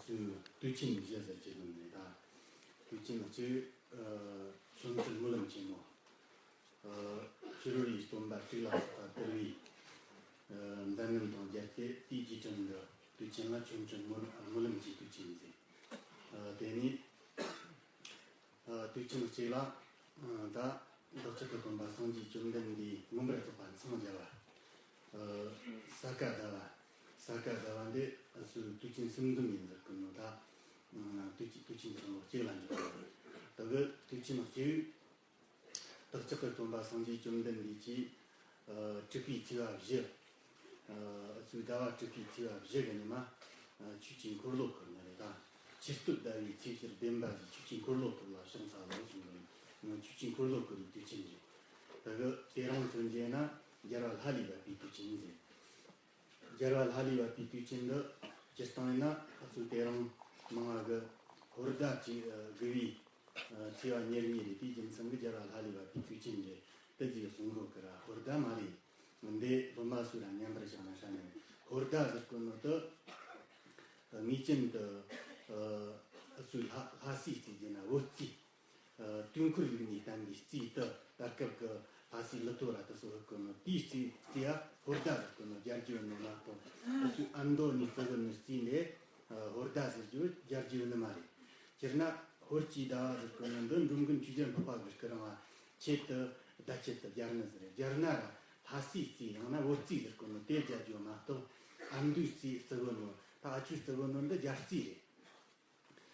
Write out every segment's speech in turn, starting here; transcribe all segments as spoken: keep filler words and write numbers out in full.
དུས་ཆེན་བཞི་ཟེར་གྱི་ཡོད་ནི་ད། དུས་ཆེན་གཅིག་ཨ་ཆོ་འཕྲུལ་སྨོན་ལམ་ཆེན་མོ། ཨ་ཕྱི་རོལ་ཡི་སྟོན་པ་དྲུག་ལ་སོགས་པ་དར་བའི་ཨ་མདུན་ལམ་དང་སྦྱར་ཏེ། དེའི་རྗེས་དྲན་དུ་དུས་ཆེན་ལ་ཆོ་འཕྲུལ་སྨོན་སྨོན་ལམ་གྱི་དུས་ཆེན་ཟེར། ཨ་དེ་ནས་ཨ་དུས་ཆེན་གཅིག་ལ། ཨ་ད་བདག་ཅག་གི་སྟོན་པ་སངས་རྒྱས་བཅོམ་ལྡན་འདས་མངོན་པར་རྫོགས་པ་མཚན་བརྒྱ་བ། ཨ་ས་ག་ཟླ་བ། ས་ག་ཟླ་བ་འདི་ཨ་སུ་དུས་ཆེན་སུམ་འཛོམས་ཡིན་ཟེར་གི་ནོ་ད། ཨ་དུས་ཆེན་དུས་ཆེན་ཚང་ལོ་གཅིག་ལ་འཇོག་པ་རེད། ད་གི་དུས་ཆེན་གཅིག་བདག་ཅག་གི་སྟོན་པ་སངས་རྒྱས་བཅོམ་ལྡན་འདས་ཀྱིས་ཨ་གྲུབ་པའི་ཚེས་པ་བཞི། ཨ་ཚུལ་ཟླ་བ་གྲུབ་པའི་ཚེས་པ་བཞི་གི་ཉི་མ། ཨ་ཆོས་ཀྱི་འཁོར་ལོ་བསྐོར་ནི་རེད་ད། ཆུ་སྟོད་ཟླ་བའི་ཚེས་བཅུར་བདེན་པ་བཞིའི་ཆོས་ཀྱི་འཁོར་ལོ་བསྐོར་ལ་ཕྱག་འཚལ་ལོ་གསུངས་པ་རེད། ཆོས་ཀྱི་འཁོར་ལོ་བསྐོར་བའི་དུས་ཆེན་རེད། ད་གི་དེ་རིང་མཚོན་བྱས་ན་རྒྱལ་བ་ལྷ་ལས་བབས་པའི་དུས་ཆེན་ཟེར། རྒྱལ་བ་ལྷ་ལས་བབས་པའི་དུས་ཆེན་འདི་སྤྱིར་བཏང་ཡིན་ན་ཨ་ཚུལ་དེ་རིང་མང་བ་གི་ཧོར་ཟླ་གཅིག་ཨ་དགུ་བའི་ཨ་ཚེས་པ་ཉེར་གཉིས་རེད། དེའི་རྒྱུ་མཚན་གྱིས་རྒྱལ་བ་ལྷ་ལས་བབས་པའི་དུས་ཆེན་རེད། དེ་ཟིག་གསུང་གོ་གི་ར། ཧོར་ཟླ་མ་རེད། འདི་སློབ་མ་སུ་ར་མཉམ་པར་བཞག་ན་ཧྲ་ནས། ཧོར་ཟླ་ཟེར་གོ་ནོ་དུ་ངེས་ཅན་དུ་ཨ་ཚུལ་ལྷ་ལྷ་སའི་རྩིས་ཟེར་ན་བོད་རྩིས། ཨ་དུས་འཁོར་ལུགས་ནས་བསྟན་པའི་རྩིས་དུ་ད་སྐབས་ཀྱི་ལྷ་སའི་ལི་ཐོ་ར་དུ་སོགས་ཀྱི་ནོ་དེའི་རྩིས་རྩིས་ཡ་ཧོར་ཟླ་ཟེར་གོ་ནོ་རྒྱལ་རྒྱུ་ནོ་མ་གཏོགས། ཨ་སུ་ཨ་མདོ་ནས་བརྩི་གི་ནོ་རྩིས་འདི་ཨ་ཧོར་ཟླ་ཟེར་རྒྱུ་རྒྱལ་རྒྱུ་ནི་མ་རེད། སྤྱིར་ན་ཧོར་གྱི་ཟླ་བ་ཟེར་གོ་ནོ་འདི་འབྲོམ་མགོན་ཆོས་རྒྱལ་འཕགས་པ་གི་སྐུ་རིང་བ་ཆེད་དུ་ཟླ་ཆེད་དུ་སྦྱར་ནི་ཟེར། སྦྱར་ན་ར་ལྷ་སའི་རྩིས་ཡང་ན་བོད་རྩིས་ཟེར་གོ་ནོ་དེ་རྒྱལ་རྒྱུ་མ་གཏོགས། ཨ་མདོའི་རྩིས་བརྩི་གོ་ནོ་ད་ཨ་ཆོས་བརྩི་གོ་ནོ་འདི་རྒྱལ་རྩིས་རེད།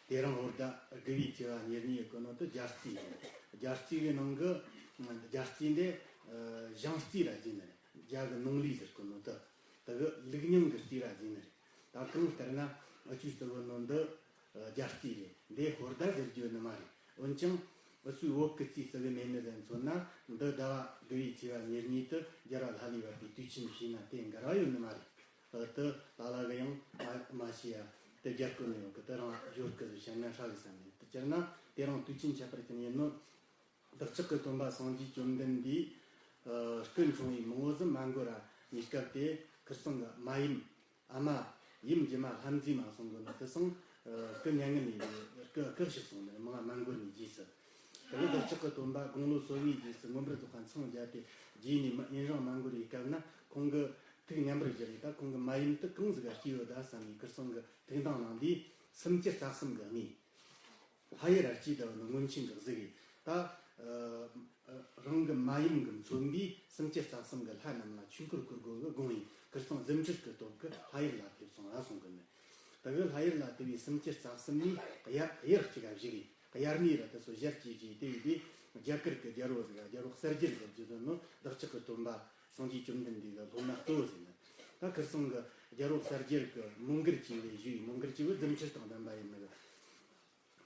དེ་རིང་ཧོར་ཟླ་དགུ་བའི་ཚེས་པ་ཉེར་གཉིས་གི་ནང་དུ་རྒྱལ་རྩིས་ཡིན། རྒྱལ་རྩིས་ཀྱི་ནང་གི་རྒྱལ་རྩིས་འདི་ཨ་ཞང་རྩིས་ར་ཟེར་ནི་རེད། རྒྱ་གི་ནང་ལུགས་ཟེར་གོ་ནོ་དུ་དེ་གི་ལུགས་རྙིང་གི་རྩིས་ར་ཟེར་ནི་རེད། ད་གང་ལྟར་ན་ཨ་ཆོས་བརྩི་གོ་ནོ་འདི་ཨ་རྒྱལ་རྩིས་རེད། འདི་ཧོར་ཟླ་ཟེར་རྒྱུ་ནི་མ་རེད། འོན་ཀྱང་ཨ་ཚུལ་བོད་ཀྱི་རྩིས་བརྩི་གི་མེད་ནི་ཟེར་མཚོན་ན། འདི་ཟླ་བ་དགུ་བའི་ཚེས་པ་ཉེར་གཉིས་དུ་རྒྱལ་བ་ལྷ་ལས་བབས་པའི་དུས་ཆེན་བྱས་ན་དེ་འགལ་བ་ཡོད་ནི་མ་རེད། ཨ་དེ་ལ་ལ་གི་ཡང་མ་མ་ཤེས་ཡ་དེ་རྒྱལ་སྐུ་ནི་ཡོད་གི། དེ་རང་བཞོར་སྐུ་ཟིག་བཤད་ན་ཧྲ་གི་བསམ་ནས། དེ་སྤྱིར་ན་དེ་རིང་དུས་ཆེན་ཁྱད་པར་ཅན་ཡིན་ནོ། བདག་ཅག་གི་སྟོན་པ་སངས་རྒྱས་བཅོམ་ལྡན་འདས་ཨ་སྐུ་འཁྲུངས་པའི་མང་བོ་ཟིག་མ་འགོར་ར་ཉིན་སྐབས་དེ་ཁིར་སང་གི་མ་ཡུམ་ཨ་མ་ཡུམ་རྒྱུ་མ་ལྷ་མཛེས་མ་སོང་གི་ནོ་དེ་སང་ཨ་སྐུ་མྱ་ངན་ལས་སྐུ་སྐུ་གཤེགས་སོང་ནས་མང་མ་འགོར་ནས་རྗེས་སུ། དེ་ནས་བདག་ཅག་གི་སྟོན་པ་དགུང་ལོ་སོ་བའི་རྗེས་སུ་མངོན་པར་རྫོགས་པ་མཚན་བརྒྱ་དེ་རྗེས་ནས་མི་ཡུན་རིང་མ་འགོར་བའི་སྐབས་ན་ཁོང་གི་ཐུགས་མཉམ་པར་བཞག་ཡིས། ད་ཁོང་གི་མ་ཡུམ་དུ་གང་ཟིག་ག་སྐྱེས་ཡོད་ད་བསམ་ནས་ཁིར་སང་གི་ཐུགས་འདང་གནང་དུས་སུམ་ཅུ་རྩ་གསུམ་གི་གནས། ལྷ་ཡི་རལ་གྲི་ཟླ་བ་ནི་སྔོན་ཆད་འགག་ཟིག་གིས་ད་ཨ་རང་གི་མ་ཡུམ་གྱིས་མཚོན་པའི་སུམ་ཅུ་རྩ་གསུམ་གྱི་ལྷ་རྣམས་ལ་ཆོས་འཁོར་བསྐོར་དགོས་གི་དགོངས་ཡིན། ཁིར་སང་རྫུ་འཕྲུལ་གྱི་སྟོབས་ཀྱིས་ལྷ་ཡུལ་ལ་ཕེབས་སོང་ང་གསུང་གི་ནི། ད་གི་ལྷ་ཡུལ་ལ་དེ་བས་སུམ་ཅུ་རྩ་གསུམ་ནས་དབྱར་དབྱར་གཅིག་ག་བཞུགས་ཡིན། དབྱར་གནས་ར་དེ་ཚོ་ཞལ་གྱིས་བཞེས་ཏེ་ཡིན་ཏེ། རྒྱ་གར་གྱི་རྒྱལ་པོ་ཟིག་ག་རྒྱལ་པོ་གསལ་རྒྱལ་ཟེར་རྒྱུ་དེ་ནི་བདག་ཅག་གི་སྟོན་པ་སངས་རྒྱས་བཅོམ་ལྡན་འདས་ཀྱི་སློབ་མ་གཙོ་བོ་ཟིག་ནི། ད་ཁིར་སང་གི་རྒྱལ་པོ་གསལ་རྒྱལ་གྱིས་མོའུ་འགལ་གྱིས་བཞུགས་ཡིན། མོའུ་འགལ་གྱིས་རྫུ་འཕྲུལ་དང་ལྡན་པ་ཡིན་ནི།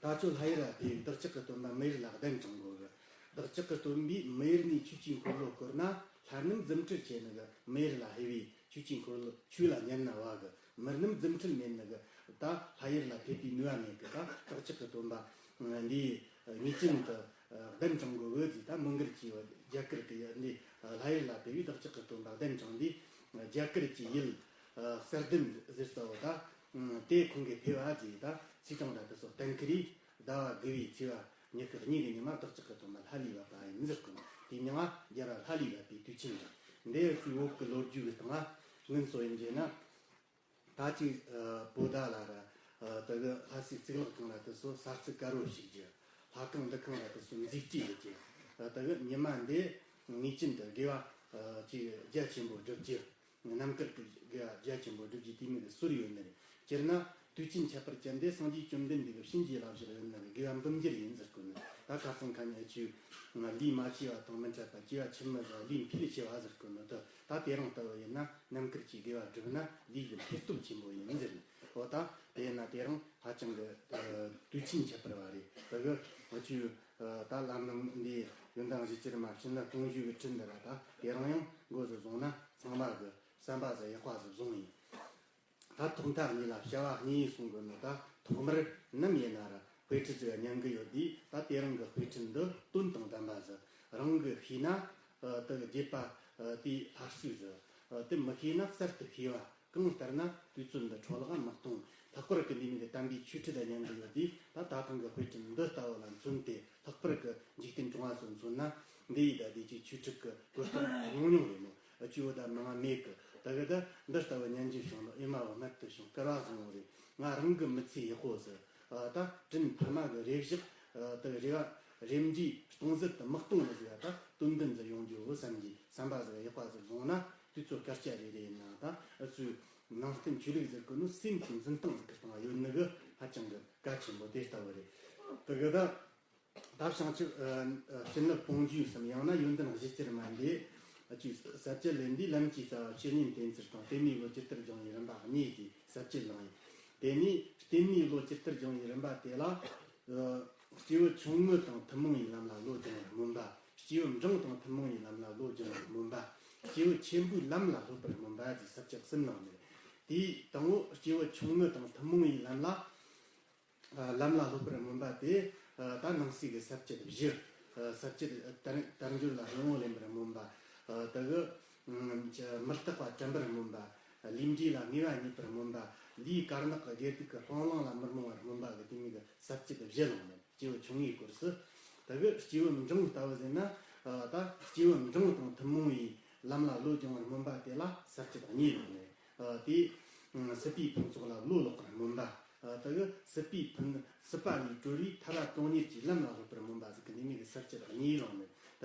ད་ཁྱོད་ལྷ་ཡུལ་ལ་ཕེབས། བདག་ཅག་གི་སྟོན་པ་མི་ཡུལ་ལ་གདན་དྲངས་དགོས་གི། བདག་ཅག་གི་སྟོན་པས་མི་ཡུལ་ནས་ཆོས་ཀྱི་འཁོར་ལོ་བསྐོར་ན་ལྷ་རྣམས་རྫུ་འཕྲུལ་ཆེ་ནི་གི། མི་ཡུལ་ལ་ཕེབས་པས་ཆོས་ཀྱི་འཁོར་ལོ་ཆོས་ལ་ཉན་ན་བ་གི། མི་རྣམས་རྫུ་འཕྲུལ་མེད་ནི་གི། ད་ལྷ་ཡུལ་ལ་ཕེབས་པའི་ནུས་པ་མེད་གི། ད་བདག་ཅག་གི་སྟོན་པ་འདི་ངེས་ཅན་དུ་གདན་དྲངས་དགོས་གི་ཟེར། ད་མོའུ་འགལ་གྱིས་རྒྱ་གར་གྱི་འདི་ལྷ་ཡུལ་ལ་ཕེབས་པས་བདག་ཅག་གི་སྟོན་པ་གདན་དྲངས་དུས་རྒྱ་གར་གྱི་ཡུལ་གསེར་ལྡན་ཟེར་ས་བོ་ད། ཨང་། དེ་ཁོང་གིས་ཕེབས་པ་ཟེར། ད་ཚེས་གྲངས་ར་དེ་སོགས་གཏན་འཁེལ་རེད། ཟླ་བ་དགུ་བའི་ཚེས་པ་ཉི་ཤུ་གཉིས་ཀྱི་ཉི་མ་བདག་ཅག་གི་སྟོན་པ་ལྷ་ལས་བབས་པ་ཡིན་ཟེར་གོ་ནོ། དེ་ཉིན་ང་རྒྱལ་བ་ལྷ་ལས་བབས་པའི་དུས་ཆེན་རེད། འདི་ཚོའི་བོད་ཀྱི་ལོ་རྒྱུས་ཀྱི་སྟེང་ང་སྔོན་སོ་ཡིན་རྗེས་ན། ད་ཅིག་ཨ་བོད་ཟླ་ལ་ར་ཨ་དེ་གི་ལྷ་སའི་གཙུག་ལག་ཁང་ར་དེ་ཚོ་གསར་བརྩིགས་དཀར་པོ་བྱེད་རྒྱུ། ལྷ་ཁང་འདུ་ཁང་ར་དེ་ཚོ་མཛེས་བཅོས་ཡེད་རྒྱུ། ཨ་དེ་གི་ཉི་མ་འདི་ངེས་ཅན་དུ་དགེ་བ་ཨ་ཅིག་རྒྱ་ཆེན་པོ་བསྒྲུབ་རྒྱུ། རྣམ་དཀར་གྱི་དགེ་བ་རྒྱ་ཆེན་པོ་བསྒྲུབ་རྒྱུ་དེ་མོ་གི་སྲོལ་ཡོད་ནི་རེད། སྤྱིར་ན་དུས་ཆེན་ཁྱད་པར་ཅན་འདི་སངས་རྒྱས་བཅོམ་ལྡན་འདས་ཀྱི་བྱིན་གྱིས་བརླབས་ཤིང་ཡོད་ནི་རེད། དགེ་བ་འབུམ་འགྱུར་ཡིན་ཟེར་གོ་ནི། ད་ཁ་སང་ཁ་ཉིན་ཆུ་ལུས་མ་བྱས་པ་དང་མི་འཕྲད་པ། བྱས་པ་ཆུད་མི་ཟ་ལུས་འཕེལ་ཆེ་བ་ཟེར་གོ་ནི། ད་ད་དེ་རིང་ལྟ་བུ་ཡིན་ན་རྣམ་དཀར་གྱི་དགེ་བ་བསྒྲུབས་ན་ལུས་ཀྱི་འཕེལ་སྟོབས་ཆེན་པོ་ཡིན་ཟེར་ནི། འོ་ད་དེ་ཡིན་ན་དེ་རིང་ཧ་ཅང་གི་ཨ་དུས་ཆེན་ཁྱད་པར་བ་རེད། དེ་གི་ང་ཚོས་ཨ་ད་ལམ་རིམ་འདི་ཡོན་ཏན་གཞི་ཁྱེར་མ་ཕྱིན་ན་གཏོང་ཞུས་ཀྱི་ཁྲིད་འདི་ར་ད་དེ་རིང་ཡང་འགོ་ཟུ་བཟུང་ན་ཚང་མ་གི་བསམ་པ་ཟིག་ཡག་པ་ཟིག་བཟུང་ཡིན། ད་ཐོག་མཐའ་གཉིས་ལ་བྱ་བ་གཉིས་གསུང་གི་ནོ། ད་ཐོག་མར་ནམ་ཡིན་ན་ར་དཔེ་ཁྲིད་ཟིག་ཉན་གི་ཡོད་དུས། ད་དེ་རིང་གི་དཔེ་ཁྲིད་འདི་དོན་དང་ལྡན་པ་ཟིག། རང་གིས་ཤེས་ན་ཨ་དེ་གི་རྒྱུད་པ་ཨ་དེའི་སླར་གསོ་ཟིག། ཨ་དེ་མི་ཤེས་ན་གསར་དུ་ཤེས་པ། གང་ལྟར་ན་དུས་ཚོད་འདི་འཕྲོ་བརླག་མི་གཏོང་། ལྷག་ པར་གྱི་འདི་མིན་གྱི་དམ་པའི་ཆོས་ཁྲིད་ལ་ཉན་གྱི་ཡོད་དུས། ད་ད་ཐེངས་ཀྱི་དཔེ་ཁྲིད་འདི་ལྟ་བུ་ལ་མཚོན་ཏེ། ལྷག་པར་གྱི་འཇིག་རྟེན་སྐྱོང་བ་ཚོ་མཚོན་ན། འདི་ཡི་ད་འདི་ཅིག་ཆོས་ཁྲིད་ཀྱི་གོ་སྐབས་ཉུང་ཉུང་རེད་མོད། སྐྱེས་བུ་ད་མང་མེད་གི། ད་གི་ད་འདི་ལྟ་བུ་ཉན་རྒྱུ་བྱུང་ན་ཨེ་མ་བུ་རྨད་དུ་བྱུང་སྐལ་བ་བཟང་བོ་རེད། ང་རང་གི་མི་ཚེ་ཡག་པོ་ཟེར། ད་དྲིན་ཕ་མ་གི་རེ་བཞག་ད་རེ་བ་རེ་འབྲས་སྟོང་ཟད་དུ་མི་གཏོང་ནི་ཟེར་ཡ། ད་དོན་ལྡན་ཟིག་ཡོང་རྒྱུ་བོ་བསམ་གྱི་བསམ་པ་ཟིག་ཡག་པ་ཟིག་བཟུང་ན། དུས་ཚོད་སྐར་ཆ་རེ་རེ་ཡིན་ན་ད་ཨུ་ཚོའི་ནང་བསྟན་ཆོས་ལུགས་ཟེར་གོ་ནོ་སེམས་ཀྱི་འཛིན་སྟངས་ཟིག་གི་སྟེང་ཡོད་ནི་གི་ཧ་ཅང་གི་གལ་ཆེན་པོ་དེ་ལྟ་བུ་རེད། དེ་གི་ད་ད་བྱང་ཆུབ་ཨ་ཨ་སྤྱི་ནོར་དཔུང་འཇུག་སམ་ཡང་ན་ཡོན་ཏན་གཞི་གྱུར་མ་འདི་ཨ་ཅིག་ས་བཅད་ལེན་འདི་ལམ་གྱི་རྩ་བ་བཤེས་གཉེན་བསྟེན་ཚུལ་དང་། བརྟེན་ནས་བློ་ཇི་ལྟར་སྦྱོང་བའི་རིམ་པ་གཉིས་ཀྱི་ས་བཅད་བླངས་ཡིན། དེ་ནས་བརྟེན་ནས་བློ་ཇི་ལྟར་སྦྱོང་བའི་རིམ་པ་དེ་ལ། ཨ་སྐྱེས་བུ་ཆུང་ངུ་དང་ཐུན་མོང་བའི་ལམ་ལ་བློ་སྦྱོང་བར་སྨོན་པ། སྐྱེས་བུ་འབྲིང་དང་ཐུན་མོང་བའི་ལམ་ལ་བློ་སྦྱོང་བར་སྨོན་པ། སྐྱེས་བུ་ཆེན་པོའི་ལམ་ལ་སློབ་པར་སྨོན་པ་ཞེས་ས་བཅད་གསུམ་གནང་ནས། དེའི་དང་པོ་སྐྱེས་བུ་ཆུང་ངུ་དང་ཐུན་མོང་བའི་ལམ་ལ་ཨ་ལམ་ལ་སློབ་པར་སྨོན་པ་དེ། ཨ་ད་ནང་གསེས་ཀྱི་ས་བཅད་བཞི། ཨ་ས་བཅད་དལ་དལ་འབྱོར་ལ་སྣང་བ་ལེན་པར་སྨོན་པ། ཨ་དེ་གི་ཨ་མི་རྟག་པ་དྲན་པར་སྨོན་པ། ལས་འབྲས་ལ་ངེས་པ་རྙེད་པར་སྨོན་པ། ལས་དཀར་ནག་གི་དགེ་སྡིག་གི་སྤང་བླང་ལ་མི་རྨོངས་པར་སྨོན་པ་གི་དེ་མོ་གི་ས་བཅད་བཞི་གནང་ནས། སྐྱེས་བུ་ཆུང་ངུའི་སྐོར་སུ། ད་གི་སྐྱེས་བུ་འབྲིང་ལྟ་བུ་ཟེར་ན། ཨ་ད་སྐྱེས་བུ་འབྲིང་དང་ཐུན་མོང་བའི་ལམ་ལ་བློ་སྦྱོང་བར་སྨོན་པ་དེ་ལ་ས་བཅད་གཉིས་ཡོད་ནས། ཨ་དེ་ཨ་སྲིད་པའི་ཕུན་ཚོགས་ལ་བློ་ལོག་པར་སྨོན་པ། ཨ་ད་གི་སྲིད་པའི་ཕུན་སྲིད་པ་ལས་གྲོལ་བའི་ཐར་པ་དོན་གཉེར་གྱི་ལམ་ལ་སློབ་པར་སྨོན་པ་ཟེར་གི་འདི་མོ་གི་ས་བཅད་གཉིས་ཡོད་ནས། ད་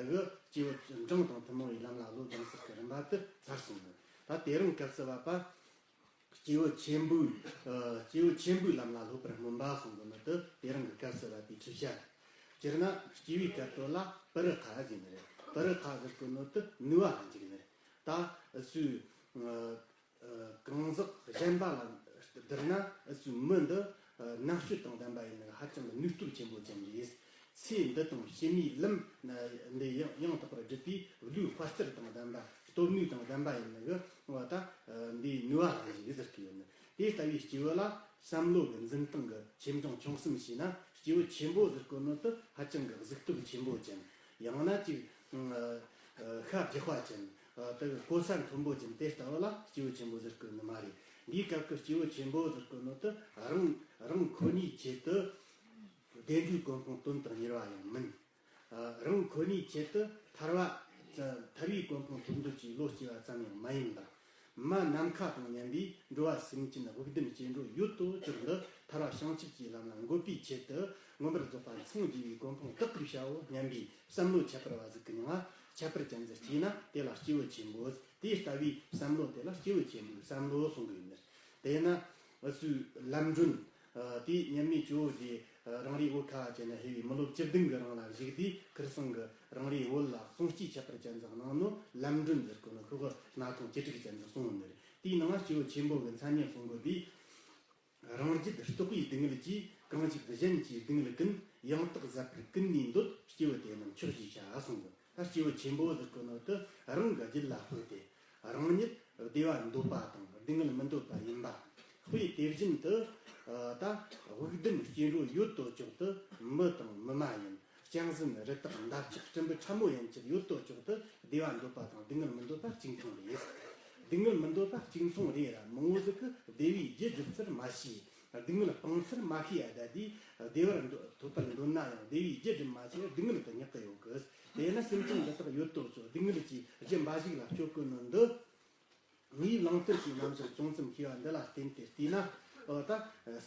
གི་སྐྱེས་བུ་འབྲིང་དང་ཐུན་མོང་བའི་ལམ་ལ་བློ་སྦྱོང་ཚུལ་གྱི་རིམ་པ་དེ་ཚར་སོང་ནས། ད་དེ་རིང་སྐབས་སུ་བབ་པ། སྐྱེས་བུ་ཆེན་པོའི། ཨ་སྐྱེས་བུ་ཆེན་པོའི་ལམ་ལ་སློབ་པར་སྨོན་པ་གསུང་གི་ནི་དེ་དེ་རིང་གི་སྐབས་སུ་བབ་པའི་ཁྲིད་བྱ། སྤྱིར་ན་སྐྱེས་པའི་སྐབས་དོན་ལ་པུ་རི་ཁ་ཟེར་ནི་རེད། པུ་རི་ཁ་ཟེར་གོ་ནོ་དེ་ནུས་པ་ལ་འཇུག་ནི་རེད། ད་སུའི་ཨ་ཨ་གང་ཟག་གཞན་པ་ལ་བསྡུར་ན། སུའི་མི་འདི་ཨ་རྣམ་དཔྱོད་དང་ལྡན་པ་ཡིན་ན་ཧ་ཅང་གི་ནུས་སྟོབས་ཆེན་པོ་ཅན་རེད། ཚེ་འདི་དང་ཕྱི་མའི་ལམ་འདི་ཡང་ཡང་དག་པར་སྒྲུབ་པའི་བློའི་དཔའ་རྟུལ་དང་ལྡན་པ། སྟོབས་ནུས་དང་ལྡན་པ་ཡིན་ནི་གི་བ་ད་འདིའི་ནུས་པ་ལ་འཇུག་ཟེར་གི་ཡོད་ནི། དེ་ལྟ་བུའི་སྐྱེས་བུ་ལ་བསམ་བློ་གི་འཛིན་སྟངས་ཀྱི་ཆེ་འབྲིང་ཆུང་གསུམ་བྱས་ན། སྐྱེས་བུ་ཆེན་པོ་ཟེར་གོ་ནོ་དེ་ཧ་ཅང་གི་གཟུགས་སྟོབས་ཆེན་པོ་ཅན། ཡང་ན་ཅིག་ཤ་རྒྱགས་པ་ཅན། དེ་གི་གོ་ས་མཐོན་པོ་ཅན། དེ་ལྟ་བུ་ལ་སྐྱེས་བུ་ཆེན་པོ་ཟེར་གོ་ནི་མ་རེད། འདིའི་སྐབས་ཀྱི་སྐྱེས་བུ་ཆེན་པོ་ཟེར་གོ་ནོ་དེ་རང་རང་ཁོ་ནའི་ཆེད་དུ་བདེ་འགྲོའི་གོ་འཕང་དོན་དུ་གཉེར་བ་ཡང་མིན། རང་ཁོ་ནའི་ཆེད་དུ་ཐར་པ། ཐར་པའི་གོ་འཕང་ཐོབ་འདོད་ཀྱི་བློ་སྐྱེ་བ་ཙམ་ཡང་མ་ཡིན་པར། མ་ནམ་མཁའ་དང་མཉམ་པའི་འགྲོ་བ་སེམས་ཅན་དབུགས་ལྡན་སྐྱེ་འགྲོ་ཡོད་དོ་ཅོག་འདི་ཐར་པ་བྱང་ཆུབ་ཀྱི་ལམ་ལ་འགོད་པའི་ཆེད་དུ། མངོན་པར་རྫོགས་པ་སངས་རྒྱས་པའི་གོ་འཕང་དག་གིས་བྱའོ་སྙམ་པའི་བསམ་བློ་ཁྱད་པར་བ་ཟིག་གི་ནང་ང་ཁྱད་པར་ཅན་ཟིག་སྐྱེས་ན། དེ་ལ་སྐྱེས་བུ་ཆེན་པོ། དེ་ལྟ་བུའི་བསམ་བློ་དེ་ལ་སྐྱེས་བུ་ཆེན་པོའི་བསམ་བློ་གསུང་གི་ཡོད་ནི། དེས་ན་སུའི་ལམ་སྒྲོན། ཨ་དེའི་མཉམ་མེད་ཇོ་བོ་རྗེ་རང་རེའི་བོད་ཁ་བ་ཅན་ལ་ཕེབས་པའི་མི་ལོ་བཅུ་བདུན་གྱི་རིང་ལ་བཞུགས་དུས། ཁིར་ཚང་གི་རང་རེའི་བོད་ལ་གསུང་སྤྱི་ཁྱད་པར་ཅན་ཟིག་གནང་ནོ། ལམ་སྒྲོན་ཟེར་གོ་ནོ་ཤོག་གི་སྣ་ཁུང་བཅུ་དྲུག་ཅན་ཟིག་གསུངས་ནི་རེད། དེའི་ནང་ལ་སྐྱེས་བུ་ཆེན་པོ་གི་མཚན་སྙན་གསུང་གོ་དུས། རང་རྒྱུད་རྟོག་པའི་སྡུག་བསྔལ་གྱིས། གང་ཞིག་གཞན་གྱི་སྡུག་བསྔལ་ཀུན། ཡང་དག་ཟད་པར་ཀུན་ནས་འདོད། སྐྱེས་བུ་དེ་རྣམས་མཆོག་ཞེས་བྱ་གསུངས་སོ། ད་སྐྱེས་བུ་ཆེན་པོ་ཟེར་གོ་ནོ་དེ་རང་གི་རྒྱུད་ལ་དཔགས་ཏེ། རང་ཉིད་བདེ་བ་འདོད་པ་དང་སྡུག་བསྔལ་མི་འདོད་པ་ཡིན་པ། དཔེ་དེ་བཞིན་དུ་ད་དབུགས་ལྡན་སྐྱེ་འགྲོ་ཡོད་དོ་ཅོག་ཏུ་མི་དང་མི་མ་ཡིན། གཅན་གཟན་རི་དྭགས་འདབ་ཆགས་སྲིན་པོ་ཕྲ་མོ་ཡན་ཆད་ཡོད་དོ་ཅོག་ཏུ་བདེ་བ་འདོད་པ་དང་སྡུག་བསྔལ་མི་འདོད་པ་གཅིག་མཚུངས་རེད། སྡུག་བསྔལ་མི་འདོད་པ་གཅིག་མཚུངས་རེད་ར། མང་བོ་ཟིག་གིས་བདེ་བའི་རྒྱུ་སྒྲུབ་ཚུལ་མ་ཤེས། སྡུག་བསྔལ་སྤང་ཚུལ་མ་ཤེས་ཡ། ད་དེ་བདེ་བར་འདོད་ཐོབ་པར་འདོད་ན་ཡང་བདེ་བའི་རྒྱུ་སྒྲུབ་མ་ཤེས་སྡུག་བསྔལ་དུ་ཉག་གི་ཡོད་གི། དེས་ན་སེམས་ཅན་འདི་དག་ཡོད་དོ་ཅོག་སྡུག་བསྔལ་གྱི་རྒྱུ་འབའ་ཞིག་ལ་སྤྱོད་དགོས་ནོ་འདི། ངའི་བླང་དོར་གྱི་རྣམ་གཞག་ཅུང་ཙམ་ཤེས་པ་འདི་ལ་བརྟེན་ཏེ་བལྟས་ན། འོ་ད་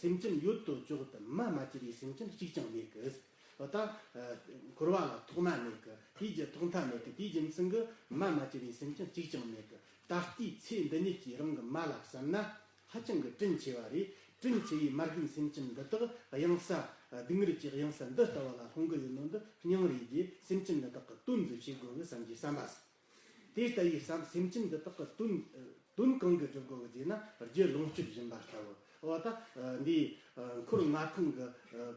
སེམས་ཅན་ཡོད་དོ་ཅོག་ཏུ་མ་མ་གྱུར་པའི་སེམས་ཅན་གཅིག་ཀྱང་མེད་གི། འོ་ད་འཁོར་བ་ལ་ཐོག་མ་མེད་གི། དེའི་རྒྱུ་ཐོག་མཐའ་མེད་གི། དེའི་རྒྱུ་མཚན་གྱིས་མ་མ་གྱུར་པའི་སེམས་ཅན་གཅིག་ཀྱང་མེད་གི། ད་ལྟའི་ཚེ་འདི་ཉིད་ཀྱི་རང་གི་མ་ལ་བསམ་ན་ཧ་ཅང་གི་དྲིན་ཆེ་བ་རེད། དྲིན་ཆེ་བའི་མ་རྒན་སེམས་ཅན་འདི་དག་གཡང་ས་སྡུག་བསྔལ་གྱི་གཡང་ས་འདི་ལྟ་བུ་ལ་ལྷུང་གི་ཡོད་ནོ་འདི་སྙིང་རུས་ཀྱིས་སེམས་ཅན་འདི་དག་གི་དོན་ཟིག་བྱེད་དགོས་གི་བསམ་གྱི་བསམ་པ་ཟིག། དེ་ལྟ་བུའི་བསམ་སེམས་ཅན་འདི་དག་གི་དོན། དོན་གང་གི་སྒྲུབ་དགོས་ཀྱི་ཟེར་ན། རྒྱུ་ལོངས་སྤྱོད་སྦྱིན་པ་ལྟ་བུ། འོ་ད་འདི་འཁོར་ལྔ་ཐང་གི་